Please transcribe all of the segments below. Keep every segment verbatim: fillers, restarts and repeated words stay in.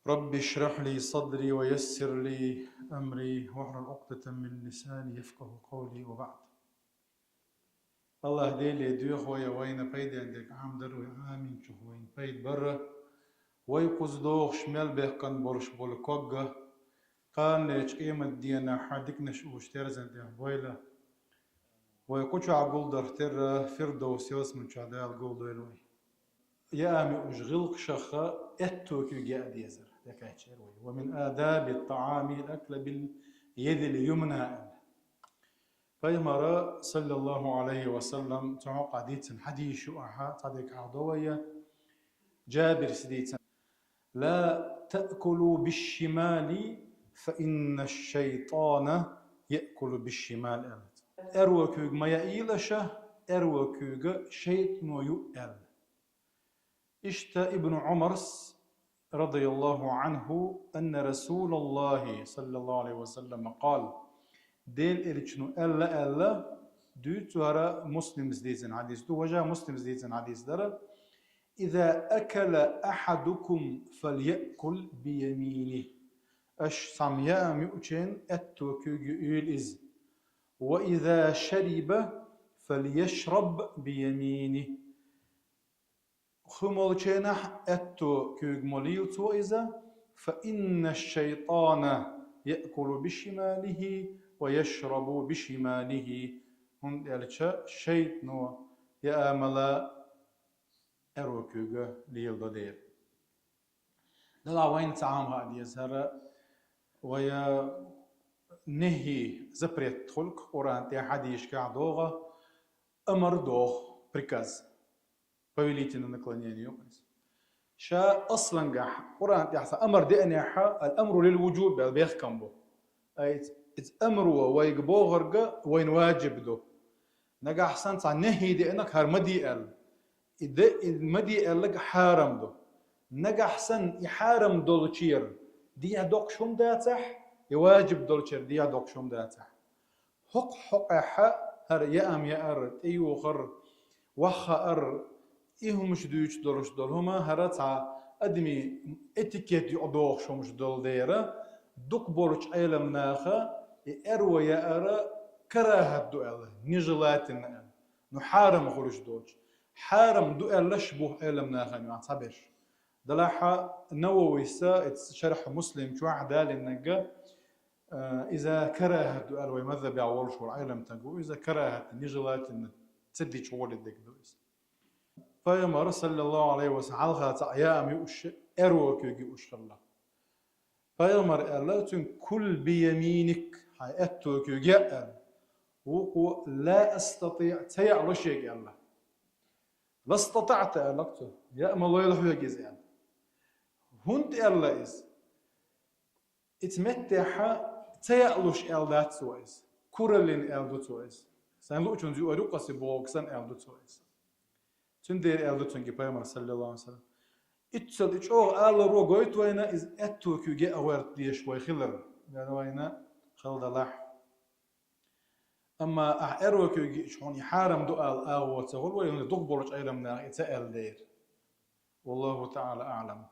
رب اشرح لي صدري ويسر لي أمري واحلل عقدة من لساني يفقهوا قولي وبعد. Аллах Деле доьху вай вайна пайден дерг Ӏамдар, вай Ӏаминчух вайна пайда бар. Вай кхуза догӀуш мел бехкан болуш болу ког а, кхана лечу къематдийнахь диканаш уьш терзан тӀехь бойла. Вай кху чохь гулдарх терра Фирдовс ялсаман чохь Дала гулдойла вай. Яа муьлш гӀиллакхашха аьтту куьг яа дезар, декъаьчча эр вай. ومن آداب الطعام الأكل باليد اليمنى аьлла. Пайхамара, саллаллаху алейхи ва саллам, цу хьокъехь дийцина хьадийс ю ахьа, цхьа дерг хьахдо вай, Джабирс дийцина: لا تأكلوا بالشمال فإن الشيطان يأكل بالشمال аьлла. Аьрру куьг ма яийла ша, аьрру куьг шайтӀано юъ аьлла. Иштта Ибн Ӏумарс, радияллаху Ӏанху, أن رسول الله صلى الله عليه وسلم قال, Делан Элчано аьлла аьлла, дуьйцу хӀара Муслимс дийцина хьадийс ду, важа Муслимс дийцина хьадийс дара: إذا أكل أحدكم فليأكل بيمينه. Аша цхьамма яа муьлча аьтту куьг юийла иза. وإذا شرب فليشرب بيمينه. Хи молченахь аьтту куьг молийла цо иза, فإن الشيطان يأكل بشماله ويشرب بشماله, хӀунда аьлча шайтӀано яа мала аьрру куьг леладо дера. Дала вайна цхьа хӀума хаа дезара, вай нехьи, запрет хуьлу Къуръан тӀехь, хьадийшкахь догӀу, амар доху, приказ. Повелительное наклонение ю иза. Ша аслангахь Къуръан тӀехь сан амар деанехь, ал-амру лил-вуджуб аьлла бехкам бу. Ай, иза амро вайга бохург вайна ваджиб ду. Нагахь санна цхьа нехьи деанарг хӀара ма де аьлла. И де, и ма де аьлларг хьарам ду. Нагахь санна и хьарам долчера дехьа доккхуш хӀума дацахь, и ваджиб долчера дехьа доккхуш хӀума дацахь. ХӀокху хьокъехь хӀара яам яар, тӀеюхар, ваххаар, и хӀумаш дуьйцуш долуш долу хӀума хӀара цхьа адамийн этикет юкъадохуш хӀумаш долу дера, дукха болчу Ӏеламнаха и аьрру яар карахӀат ду аьлла, нежелательно аьлла. Ну, хьарам хуьлуш доцуш. Хьарам ду аьллаш бу Ӏеламнахана юкъахь цхьаберш. Делахь Нававис, иза Шархь Муслим чохь далинарг, э, иза карахӀат ду аьлла вай мазхабехь волуш волу Ӏеламстаг ву, иза карахӀат, нежелательно, ца дича гӀоле дерг ду иза. Пайхамар, саллаллаху алейхи ва саллям, хьалха цхьаъ яам юуш, аьрру куьг юуш хилла. Пайхамар аьлла цуьнга: «Кул бияминик», хьайн аьтту куьг яа аьлла. Вукхо: «Ла астатиъ», ца яалуш шега аьлла. «Ла статаъта», аьлла цо, яа ма лойла хьоьга иза аьлла. ХӀунда аьлла иза? Иза меттехь ца яалуш аьлла дац цо иза. Кураллина аьлла ду цо иза. Сайн луучунца юар юкъасе бохург санна аьлла ду цо иза. Цундела аьлла ду цуьнга Пайхамар, саллаллаху алейхи ва саллям. Иццал и чӀогӀа аларо гойту вайна, иза аьтту куьг яа гӀерта дезаш вай хилар. Дала вайна хала далахь. Амма ахь аьрру куьг йиъча хьуна и хьарам ду ала агӀо ца хуьлу вай, хӀунда дукха болчу Ӏеламнаха и ца аьлла дера. Валлаху таъала аълам.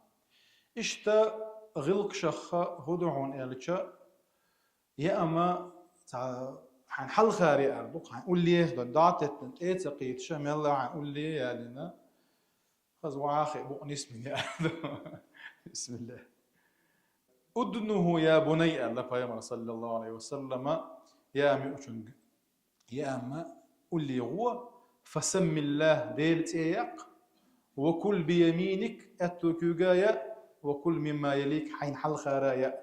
Иштта гӀиллакхашха хӀун ду хьуна аьлча, яа ма цхьа хьайн хьалхара яар ду, хьайн уллехь ду, дӀа а теттина, тӀе а ца кхеташ, мелла хьайн улле а ялийна, хаза вахе букъ нисбина яар ду. Бисмилла. «Уднуху я бунай», аьлла Пайхамар, саллаллаху алейхи ва саллама, яа муьлчунга. Яа ма улле гӀо, «фасаммиллах», Делан цӀе яккха, «ва кул бияминик», аьтту куьг а яа, «ва кул мимма ялик», хьайн хьалхара яа,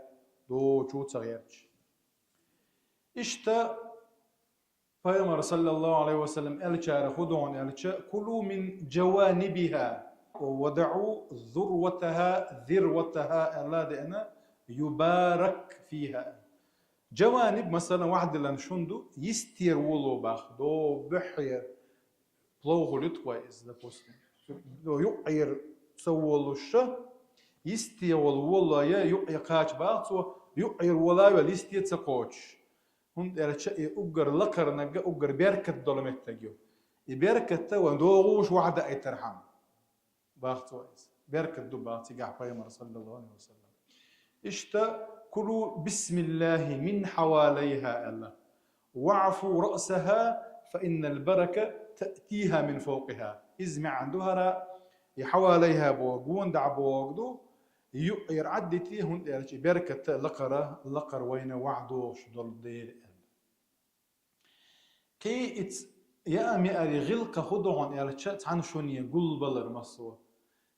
дочу ца гӀерташ. Иштта Пайхамар, саллаллаху алейхи ва саллям, аьллачара хӀун ду хьуна аьлча: «Кулу мин джаванибиха, ва даъу зурватаха, зирватаха», аьлла деана, «юбарак фиха». Джаваниб, масалан, вахьдилан шун ду, йистера воло бах, до бухье, плохо луьту вай иза, допустим. До юкъера ца волуш, йисте волу воло я юкъе кхача бах цо, юкъера вола вел йисте ца кхочуш. ХӀунда аьлча и уггар лакхарнаг а, уггар беркат долу меттиг ю. И беркат а вайн догӀуш вахьдаийтархьама. Бах цо иза. Беркат ду бах цигахь Пайхамар, саллаллаху алейхи ва саллям. Иштта, كلوا بسم الله من حواليها аьлла. واعفوا رأسها فإن البركة تأتيها من فوقها. Иза маьӀна ду хӀара, и حواليها боху, гонадахьа боху ду, юкъера Ӏаддите, хӀунда аьлча и беркат лакхара, лакхара вайна вахьа догӀуш долу дела аьлла. Кхин а ица яа меаре гӀиллакх хӀун ду хьуна аьлча, цхьана шуне гулбалар массо.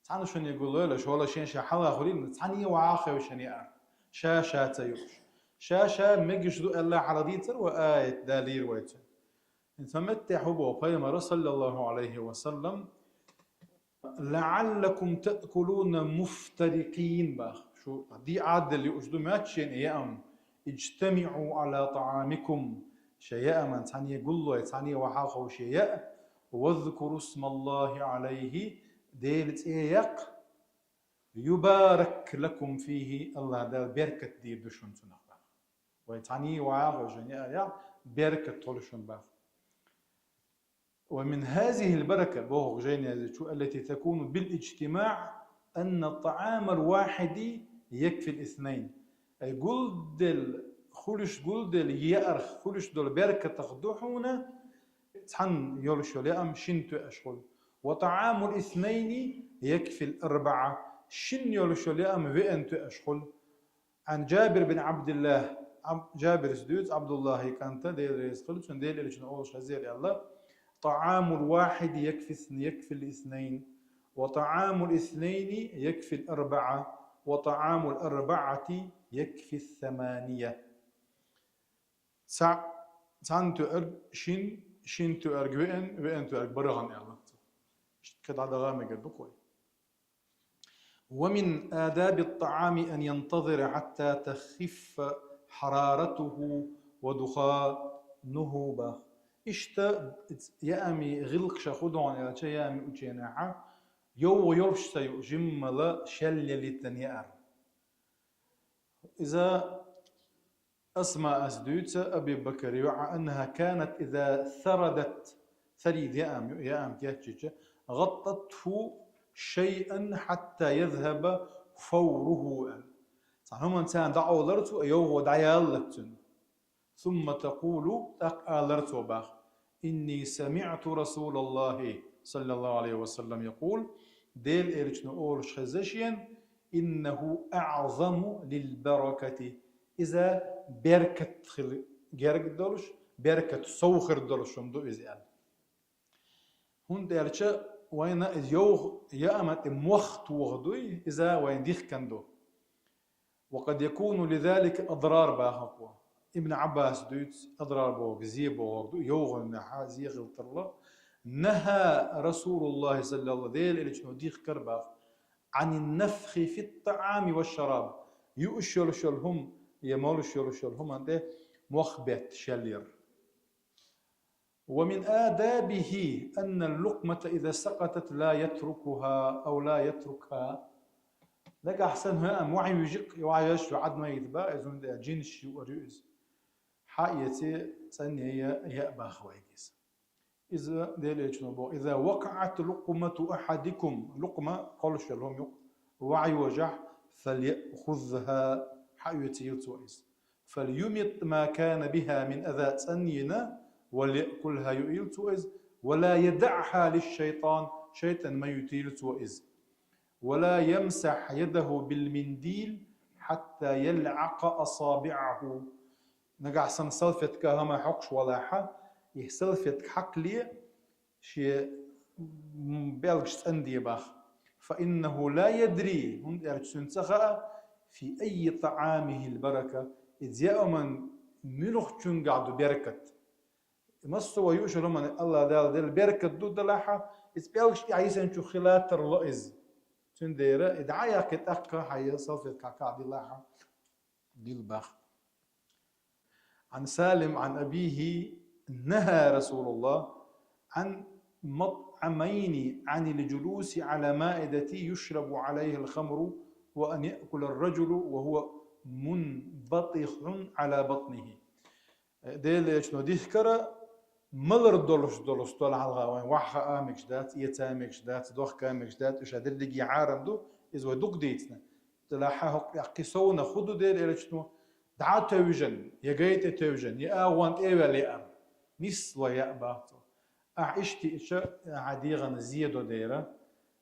Цхьана шуне гулбалар, шола шен ша хьала хуьлийла, цхьаьна вахьа хевшина яар. Ша-ша ца юуш. Ша-ша мегаш ду аьлла хьала дийцар вай аят далийра вайца. Ин ца меттехь хӀун боху Пайхамара, саллаллаху Ӏалайхи ва саллам, لعلكم تأكلون مفترقين бах. Шу дӀа Ӏаддал юуш ду моьтту шена яам. اجتمعوا على طعامكم. Шайн яаман цхьаьна гуллой, цхьаьна вахьа ховше яа. واذكروا اسم الله عليه. Делан цӀе яккха. يبارك لكم فيه. АллахӀ Дала беркат дийр ду шуна цунах бах. Вай цхьаьна вахьа ховше яа, беркат хуьлу шуна бах. ومن هذه البركة, боху жайназичу, التي تكون بالاجتماع أن الطعام الواحد يكفي الاثنين. Ай гулдел, хуьлуш гулдел, яарх хуьлуш долу беркатах ду хьуна, цхьанна йолуш йолу яам шина тоьаш хуьлу. وطعام الاثنين يكفي الأربعة. Шина йолуш йолу яам веана тоьаш хуьлу. عن جابر بن عبد الله, Аб-, Жабирс дуьйцу, Абдуллахьан кӀанта, Дела реза хуьлда цунна, Делан Элчано олуш хезира аьлла: طعام الواحد يكفي اثن-، يكفي الاثنين، وطعام الاثنين يكفي الأربعة، وطعام الأربعة يكفي الثمانية. Цхьа-, цхьанна тоьарг шин, шин тоьарг веан, веан тоьарг баргӀан аьлла. Иштта кхин дӀадахьа мегар ду-кх вай. ومن آداب الطعام أن ينتظر حتى تخف حرارته ودخانه бах. Иштта яаман гӀиллакхаш хӀун ду хьуна аьлча, яаман ученахьа йовха йолуш ца юу, жиммала шелъелийтина яар. Иза Асмаас дуьйцу, Аби Бакар йоӀа, أنها كانت إذا ثردت, ثريد яам ю, яам кечйича, غطته شيئا حتى يذهب فوره аьлла. Цхьана хӀуманца дӀаолар цо, йовхо дӀаяллалц цуьнан. ثم تقول, тӀаккха алар цо бах: إني سمعت رسول الله صلى الله عليه وسلم يقول, Делан Элчано олуш хеза шена: إنه أعظم للبركة. Иза беркат хила герга долуш, беркат сов хир долуш хӀума ду иза аьлла. ХӀунда аьлча вайна иза йовха яаман тӀе мох тоха дуй, иза вайна дихкан ду. وقد يكون لذلك أضرار бахархо. Ибн Ӏаббас дуьйцу, адрар боху, зе бохург ду, йовханехьа зе хила тарло. نهى رسول الله صلى الله, Делан Элчано дихкар бах, عن النفخ في الطعام والشراب. Юуш йолуш йолу хӀума, я молуш йолуш йолу хӀуманна тӀе мох бетта шелъяр. ومن آدابه أن اللقمة إذا سقطت لا يتركها أو لا يتركها. Нагахь санна хӀоьам вахьа юьжикъ, вахьа йоьш ю Ӏад ма йита бах, иза хӀунда аьлча жинаш юур ю иза. Хьаэций, цӀанъяй, я а баха вайга иза. Иза Делан Элчано боху: إذا وقعت لقمة أحدكم, лукъма кхоллуш йолу хӀума ю-кх, вахьа йожахь, فليأخذها, хьаоьцийла цо иза. فليمط ما كان بها من أذى, цӀанйина, وليأكلها, юийла цо иза, ولا يدعها للشيطان, шайтӀанна ма ютийла цо иза. ولا يمسح يده بالمنديل حتى يلعق أصابعه. Нагахь санна салфетка хӀума хьокхуш валахьа, и салфетка хьакхале, шен пӀелгаш цӀанде бах. فإنه لا يدري, хӀунда аьлча цуьнан ца хаьа, في أي طعامه البركة, иза яаман муьлхачуьнгахь ду беркат. Массо а юуш йолу хӀуманна АллахӀ Дала делла беркат ду далахьа, иза пӀелгаш тӀехь йисинчух хила тарло иза. Цундела и дӀа а яьккхи, тӀаккха хьайн салфетка хьакха а дилахьа, дила бах. عن سالم عن أبيه نهى رسول الله عن مطعمين عن الجلوس على مائدة يشرب عليها الخمر وأن يأكل الرجل وهو منبطح على بطنه. Делан Элчано дихкара, малар долуш долу стол хьалха вайн вахьа хаа мегаш дац, эца мегаш дац, дохка мегаш дац, уьш а дерриге хьарам ду, иза вай дукха дийцина. Делахьа хӀокху тӀехь кхин совнаха хӀун ду дера элчано, дӀа а тевжина, я гай тӀе тевжина, я агӀон тӀе а ваьлла яа. Нисло яа боху цо. Ахьа иштта йиъча, ахьа дегӀана зе до дера,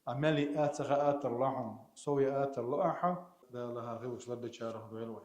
а мел йиа ца хаа тарло хьуна, сов яа тарло ахьа, Дала хьан гӀиллакхаш лардечарах дойла вай.